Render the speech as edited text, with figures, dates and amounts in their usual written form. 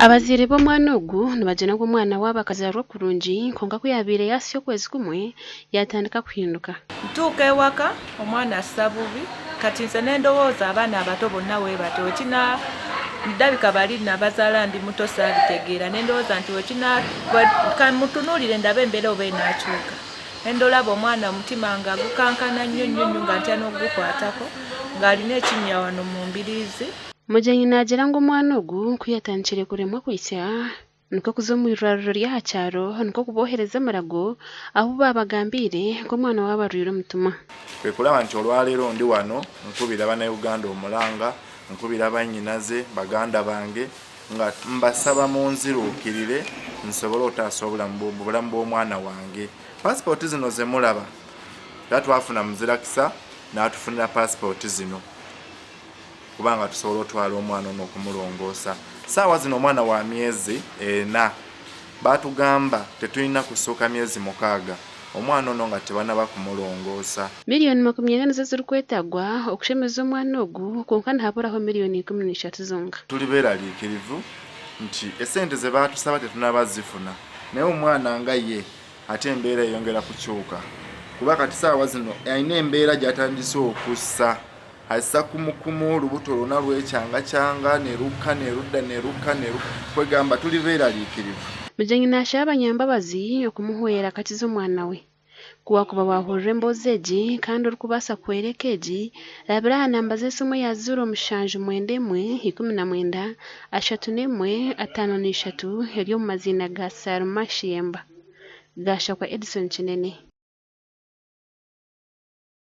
Abazaire b'omwana ogu nibagira ngu omwana waabo akazaarwa kurungi kwonka ku yaabaire yaahitsya okwezi kumwe yaatandika kuhinduka. Ntuuka ewaka omwana assa bubi kati nze nendowooza abaana abato bonna webatyo wekina ndabika bali nabazaala ndi muto saabitegeera nendowooza nti wekina kamutunuulire ndabe embeera oba enaakyuka nendolaba omwana omutima nga gukankana nnyo nnyo nnyo nga ntya n'okugukwatako ng'alina ekinnya wano mu mbiriizi. Mugyenyi naagira ngu omwana ogu ku yatandikire kuremwa kwitsya nikwo kuza omu irwariro ry'aha kyaro nikwo kuboohereza emirago ahu baabagambiire ngu omwana waabo arwaire omutima. Kwe kulaba nti olwaleero ndi wano nkubira Bannayuganda omulanga, nkubira bannyinaze, baganda bange nga mbasaba munziruukirire nsobole otaasa obulamu bw'omwana wange. Paasipooti zino ze mulaba era twafuna muzirakisa n'atufunira paasipooti zino. Kubanga tusobola otwala omwana ono okumulongoosa. Saawa zino omwana wa myezi ena, baatugamba tetulina kusuuka myezi mukaaga omwana ono nga tebanaba kumulongoosa. Miriyoni 40 nizo zirikwetagwa okushemeza omwana ogu kwonka nihaburaho miriyoni 13 zonka. Tuli beeraliikirivu nti esente ze baatusaba tetunaba zifuna naye omwana nga ye ate embeera eyongera kukyuka kuba kati saawa zino alina embeera gy'atandise okussa. Assa kumukumu olubuto lwona lwekyangakyanga ne lukka ne ludda ne lukka ne kwegamba tuli beeraliikirivu. Mugyenyi naashaba abanyambabazi okumuhwera akakiza omwana we. Ku waakuba waahurira emboozi egi kandi orikubaasa kuhwera eka egi, rabira aha namba z'esimu eya 071 19 31 53 eri omu maziina ga Salma Shiyemba. Gashakwa Edson Kinene.